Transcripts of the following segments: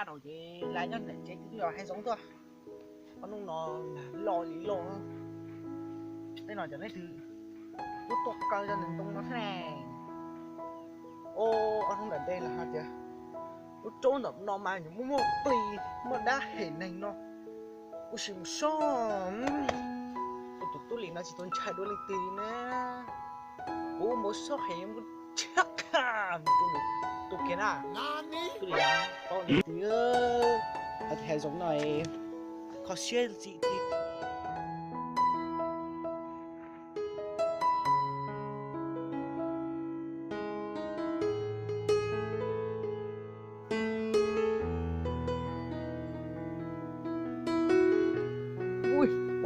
Ces lawv nyob ntawm tsev twb yog hav zoov tuaj. Ob hnub no loj li loj. Tej no cov leej twg tuaj tuaj kaw cov ntoo no thiab ne. Ob hnub ntawm ntej lawv hais tias lub roob ntawm no mas nws muaj muaj plis muaj dab hem neeg no. Kuv sim mus soj, kuv tus tub Lis no tsis tau ntshai dua leej twg li na. Kuv mus soj heev mus tshab kha tus kiag na. Tub Lis paub leej twg, hais tias hav zoov no kho siab ntxim tiag.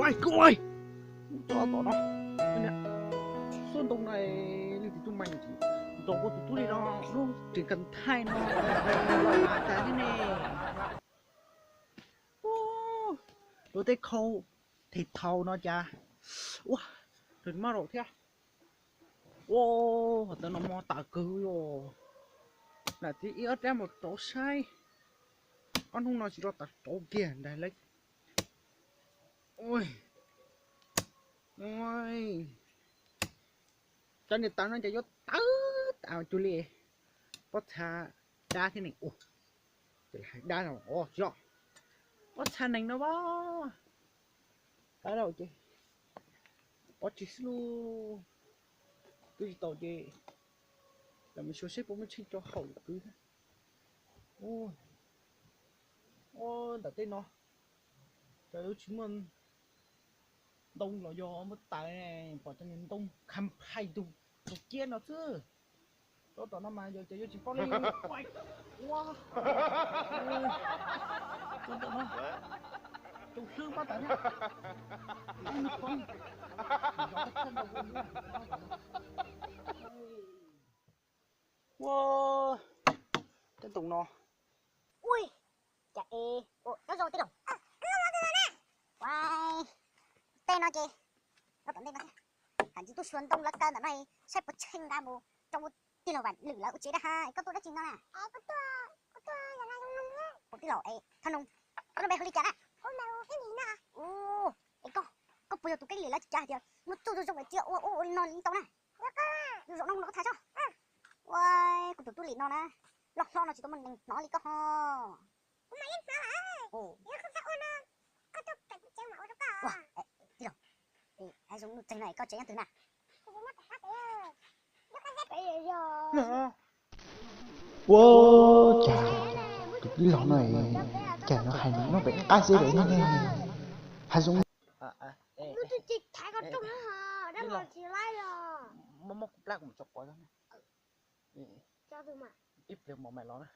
Ua, koj ua, tso tom no, xub ntoo no, leej twg tuaj mas nrog kuv tus tub Lis no lub tsev kas thaij no los mas tas thiab ne. Ua, luag tej khau them thau no cas ua, nws maj raus thiab. Ua, hov tawm no mos tas kawg os. Lam tib ib ob rab mus rauv saib. Ob hnub no tsis rau tas rauv kiag ntag lauj. Cov niag taws no ces yuav tawv tas cuag li pob txha dab thiab ne. Dab no os, pob txha nees no as. Dab no ces pov tseg xwb lauj. Twb tsis tau ces los mus xyuas seb puas muaj tsheej rau haum lwm kwv thiab. Ua, ntawm tej no ces yuav tsis muaj ntoo los yog muaj taws, pom cov niag ntoo khamphais tus, tus ciab no xwb. Rau tom no mas yog ces yuav tsis paub li. Ua, rau tom no tus hlwb pob taws thiab. Ua, tej ntoo no. Ui, cas es nyob zoo tij laug. Ua, tej no ces, no tom ntej no thiab. Hais ntsis tuaj xyuas ntoo lawv kaw ntawm no saib puas tsheej nqa mus rau tij laug Vam Lwm lawv ua tsev dab hab. Koj tuaj dab tsi no na? Ua tij laug es thaj noo, koj lub npe hu li cas na? Ua, es koj, koj puas yog tus Keeb Lim lawv tsis cav hais tias muaj txuj zoo zoo es cia ua ua ua li no li ntau na? Zoo zoo no los koj tham tso. Ua, kuv tus tub Lis no na, loj hlob no tsis tau muaj neeg hnov li koj ho. Tij laug, hav zoov nuj txeeg no koj tsev nyob twg na? Ua, cas tus tij laug no, cas nws hais nws noj pem qab xwb pem no ne. Hav zoov. Muab kuv plab kuv mus tso quav zog na. Ib pliag mos mam los na.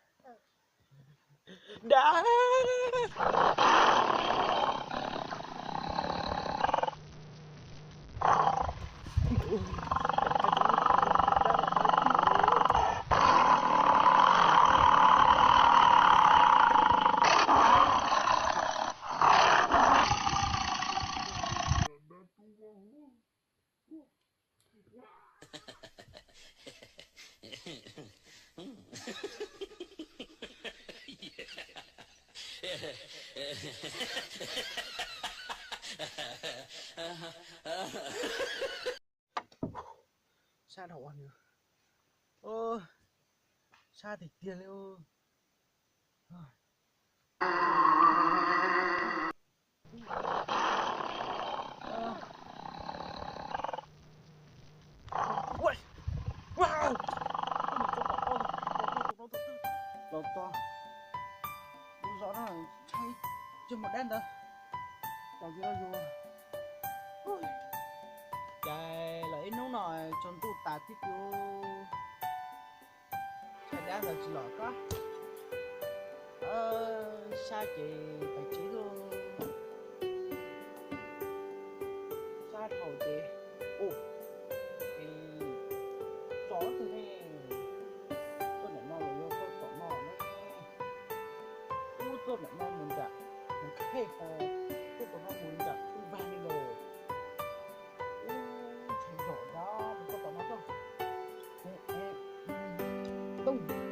Sab dhau ua nws, sab tiag tiag li. Los txog lub zos no, tshaib, tsis muaj dab ntawd. Tos tsis tau yus. Cas los ib hnub no tsaus ntuj tas thiab ces tshaib dab ntawd tsis los koj. Sab ces pais tsev lauj. Sab dhau ces, u, es tso twg ne, tuaj ntawm no los yog tuaj tom no ne. Ub, tuaj ntawm no mus nram mus thej ho, tuaj tom no mus nram ub vag li los. Ub, tshaib zog dab, mus tuaj tom no tuaj. Ub, ub, ub.